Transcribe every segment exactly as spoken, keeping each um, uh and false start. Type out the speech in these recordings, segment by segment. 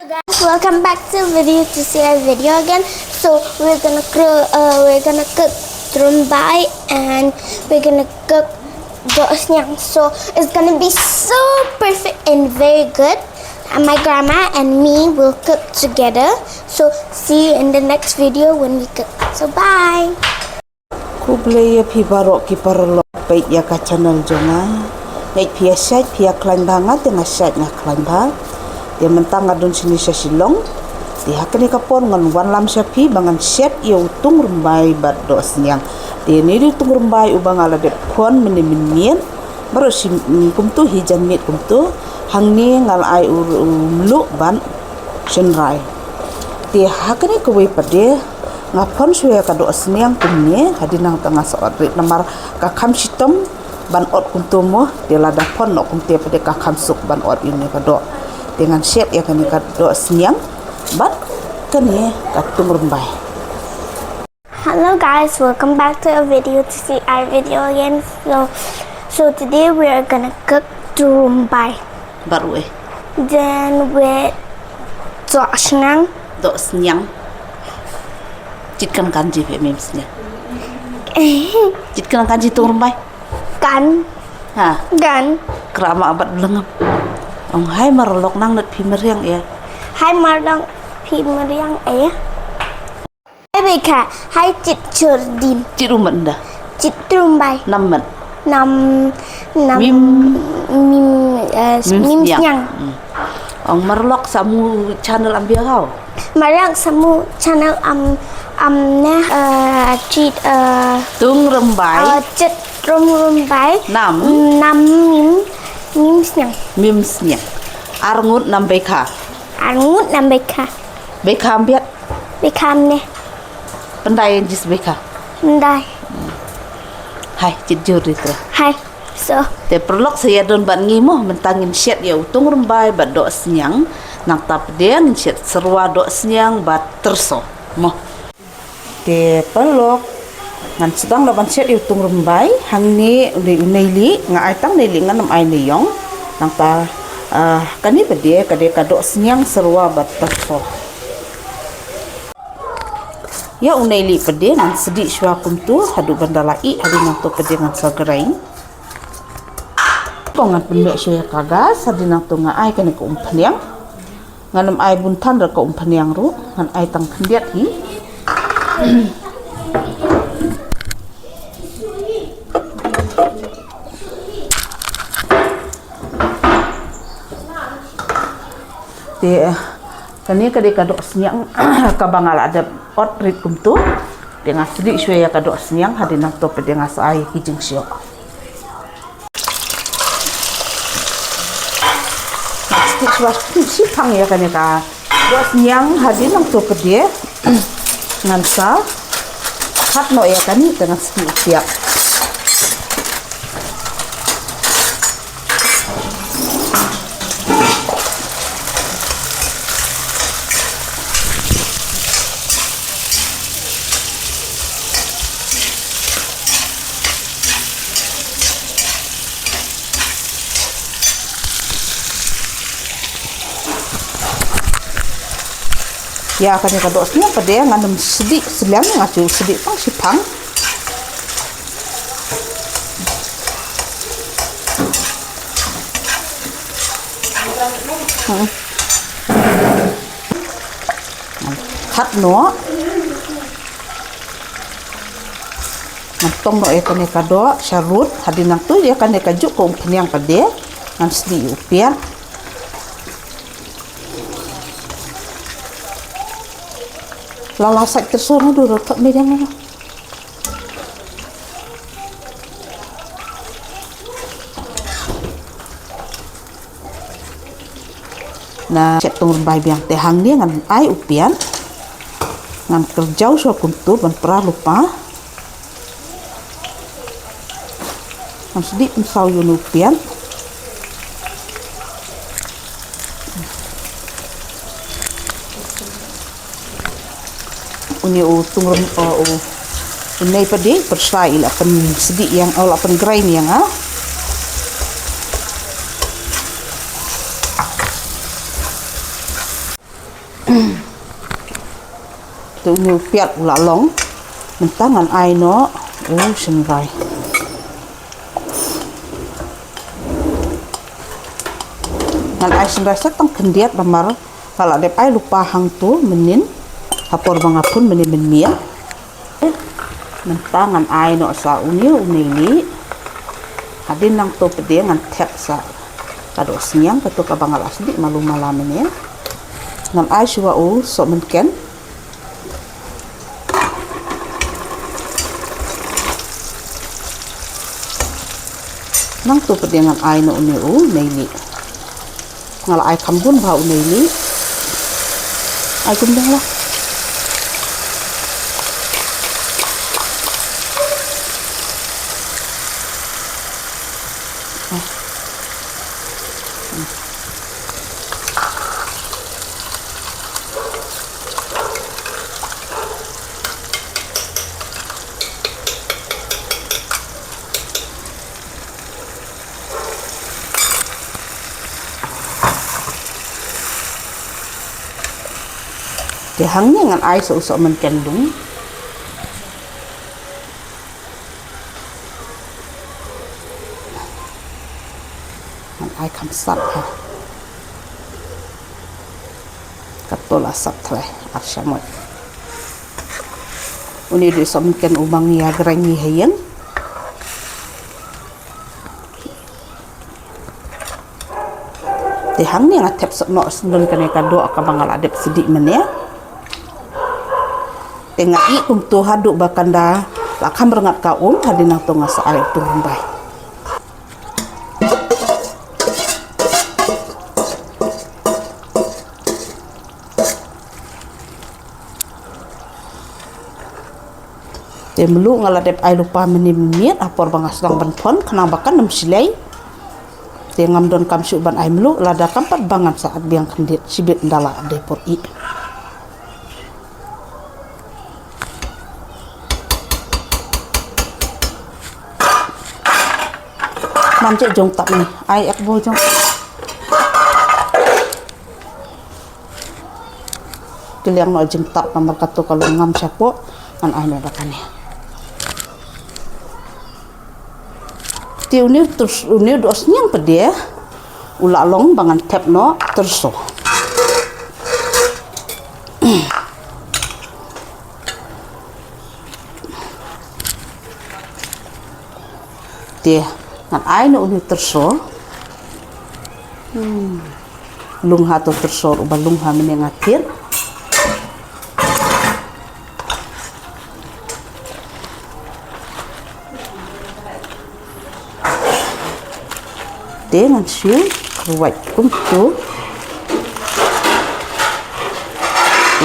Guys, welcome back to video to see our video again. So we're gonna cook, uh, we're gonna cook trumbai and we're gonna cook doh sniang. So it's gonna be so perfect and very good. And my grandma and me will cook together. So see you in the next video when we cook. So bye. Khublei ïa phi baroh ki paralok peit ïa ka channel jong nga. Ngeit phi ïa shait phi ïa khlaiñ bha, nga te nga shait nga khlaiñ bha. Te mynta nga don shane sha Shillong. Te ha kane ka por ngan wanlam sha phi ba ngan shet ïa u tung rymbai bad doh sniang. Te ïa une u tung rymbai uba nga la dep khon mynne mynmiet. Baroh shi, mm, kumto hi janmiet kumto. Hangne nga la ai u, u mluh ban shynrai. Te ha kane kawei pat de nga khon shuwa ïa ka doh sniang kumne, hadien nangta nga sa ot rit namar ka kham shitom ban ot kumto mo, te lada khon noh kumte pat de ka kham suk ban ot ïa une ka doh. Te ngan shet ïa kane ka doh sniang bad kane ka tung rymbai. Hello guys, welcome back to a video to see our video again. So, so today we are gonna cook trumbai. Bad u eh. Then with doh sniang. Doh sniang. Chit kan kan ji phi mim sniang. Chit kan kan ji tung rymbai. Kan. Ha. Kan. Krama abat belengam. Ong hai marlok nang net phi meriang ya. Hai marlok phi meriang ya. Hai beka, hai chit churdin. Chit rumat nda. Chit trumbai. Nam mat. Nam, nam, mim, mim, eh, mim sniang. Hmm. Ong marlok samu channel am bia kau. Marlok samu channel am, am neh, eh, chit, eh, tung rymbai. Eh, chit rum rymbai. Nam. Nam mim, mim sniang. Mim sniang. Arngut nam beka. Arngut nam beka. Beka am biat. Beka am neh. Pyndai jis beka. Pyndai. Hai, chit jur di tra. Hai. So. Te parlok sa ïa don bad ngi mo, mynta ngin shet ïa u tung rymbai bad doh sniang, nangta pat de ngin shet syrwa doh sniang bad tyrso. Mo. Te parlok ngan sdang da ban shet ïa u tung rymbai, hangne u dei u neili, nga ai tang neili ngan ym ai neiong, nangta, ah, kane pat de, ka de ka doh sniang syrwa bad tyrso. Ïa u neili pat de ngan sdieh shuwa kumto haduh ban da la ih, hadien nangto pat de ngan sa grind. Ko ngan pynbeit shuwa ïa ka gas, hadien nangto nga ai kane ka umphniang. Ngan ym ai bun than da ka umphniang ruh, ngan ai tang khyndiat hi. Te, eh, kane ka dei ka doh sniang kaba nga la dep ot rit kumto. Te nga sdieh shuwa ïa ka doh sniang, hadien nangto pat de nga sa ai ki jingshoh. Nga sdieh shuwa shiphang ïa kane ka doh sniang, hadien nangto pat de ngan sa khat noh ïa kane, te ngan sdieh u piat. Ïa kane ka doh sniang pat de ngan ym sdieh slem, nga shu sdieh tang shiphang. Hmm. Khat noh. Ngan tong noh ïa kane ka doh sha rud, hadien nangto ïa kane ka juk ka umphniang pat de ngan sdieh u piat. La la sait tyrso na du ro thok me jang. Na shet tung rymbai biang, te hangne ngan ai u piat. Ngan kyrjaw shuwa kumto ban pra lypa. Ngan sdieh pynsaw ïa une u piat. Une u tung rym, uh, u, une pat de pyrshah i la pynsdieh ïa nga, uh, la pyngrind ïa nga. Te une u piat u la long. Mynta ngan ai noh u shynrai. Ngan ai shynrai sa tang khyndiat namar nga la dep ai lypa hangto mynnin. Ha por ba nga pun mynnin mynmiet. Mynta ngan ai noh sa une u neilieh. Hadien nangto pat de ngan thep sa ka dohsniang kato kaba nga la sdieh malu mala mynne. Ngan ai shuwa u sohmynken. Nangto pat de ngan ai noh une u neilieh. Nga la ai kham bun bha u neilieh. Ai kumdang la. Te hangne ngan ai sa u sohmynken dung. Ngan ai kham sap ha. Kato la sap trai ar shamoi. Une u dei u sohmynken u ba ngi ïa grind ngi ha ïing. Te hangne nga thep sop noh sngewdon kane ka doh kaba nga la dep sdieh mynne. Te nga ih kumto haduh ba kan da la kham rngat ka um, hadien nangto nga sa ai u tungrymbai. Te mluh nga la dep ai lypa mynne mynmiet ha por ba nga sdang ban phon khnang ba kan ym shlei. Te ngam donkam shuh ban ai mluh lada kam pat ba ngan sa at biang khyndiat shibit ynda la dei por ih. Mam che jong tap ni ai ek bo jong. Kiliang noh jingtap namar kato ka long ngam shapoh ngan ai noh da kane. Te une u tyrso, une u dohsniang pat de u la long ba ngan thep noh tyrso. Te ngan ai noh une u tyrso. Hmm. Lung ha to tyrso ruh ba lung ha mynne nga thied. Te ngan shu kyrwat kumto.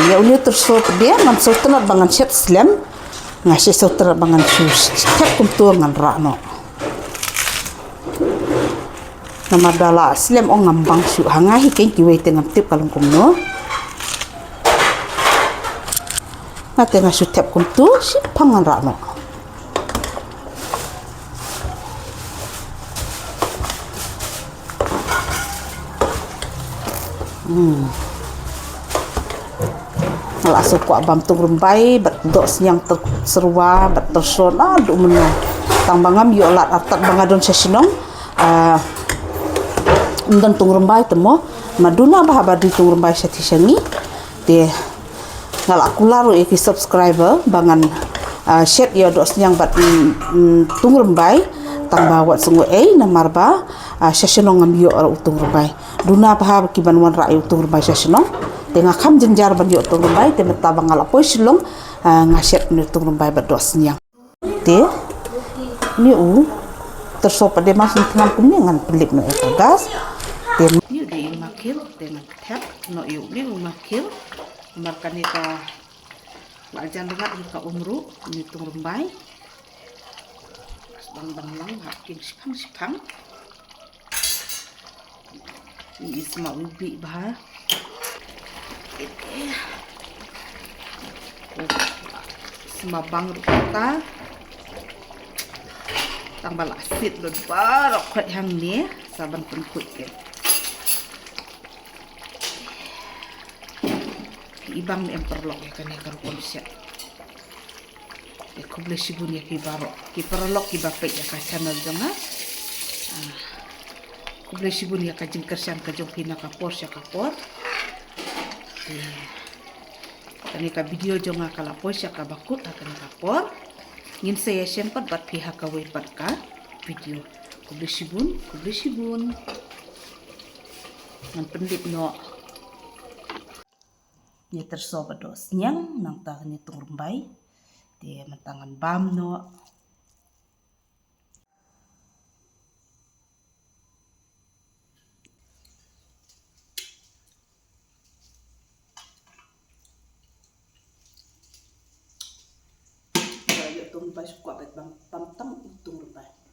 Ïa une u tyrso pat de ngam sngewtynnat ba ngan shet slem. Nga shu sngewtynnat ba ngan shu thep kumto ngan rah noh. Namar da la slem ong ngam bang shuh ha nga hi keiñ kiwei te ngam tip ka long kumno. Nga te nga shu thep kumto shiphang ngan rah noh. Hmm. Nga la shu kwah bam tungrymbai bad dohsniang tyrsyrwa bad tyrso naduh mynno. Tang ba ngam ïoh lad artat ba nga don sha shnong. Ah, ym don tungrymbai te mo. Ma duna bha ba dei tungrymbai sha ti sha ngi. Te nga la kular ruh ïa ki subscriber ba ngan, ah, shet ïa u dohsniang bad, mm, mm, tungrymbai. Tang ba wat sngew ei namar ba, ah, sha shnong ngam ïoh ruh u tungrymbai. Duna bha ki ban wanrah ïa u tungrymbai sha shnong. Te nga kham jynjar ban ïoh tungrymbai te mynta ba nga la poi Shillong, ah, nga shet ïa u tungrymbai bad dohsniang. Te une u tyrso pat de ma sngewthuh kumne ngan pynlip noh ïa ka gas. Te une u dei u makhir te ngan thep noh ïa une u makhir. Namar kane ka la jan rngat hi ka um ruh une u tungrymbai. Bang bang lang hap king shiphang shiphang. Ï sma u bih bha. Ite. Sma bang ruh kata. Tang ba la sit lut baroh khoit hangne sa ban pynkhuid ke. I bang em paralok ïa kane ka rukom shet. Te khublei shibun ïa phi baroh ki paralok kiba peit ïa ka channel jong nga. Ah, khublei shibun ïa ka jingkyrshan ka jong phi na ka por sha ka por. Te kane ka video jong nga ka la poi sha kaba kut ha kane ka por. Ngin sa ïashem pat bad phi ha kawei pat ka video. Khublei shibun, khublei shibun. Ngan pyndep noh. Ïa tyrso ba doh sniang nangta kane tung rymbai. Te mynta ngan bam noh. Ïa tung rymbai shu kwah bad bam, bam tang tung rymbai.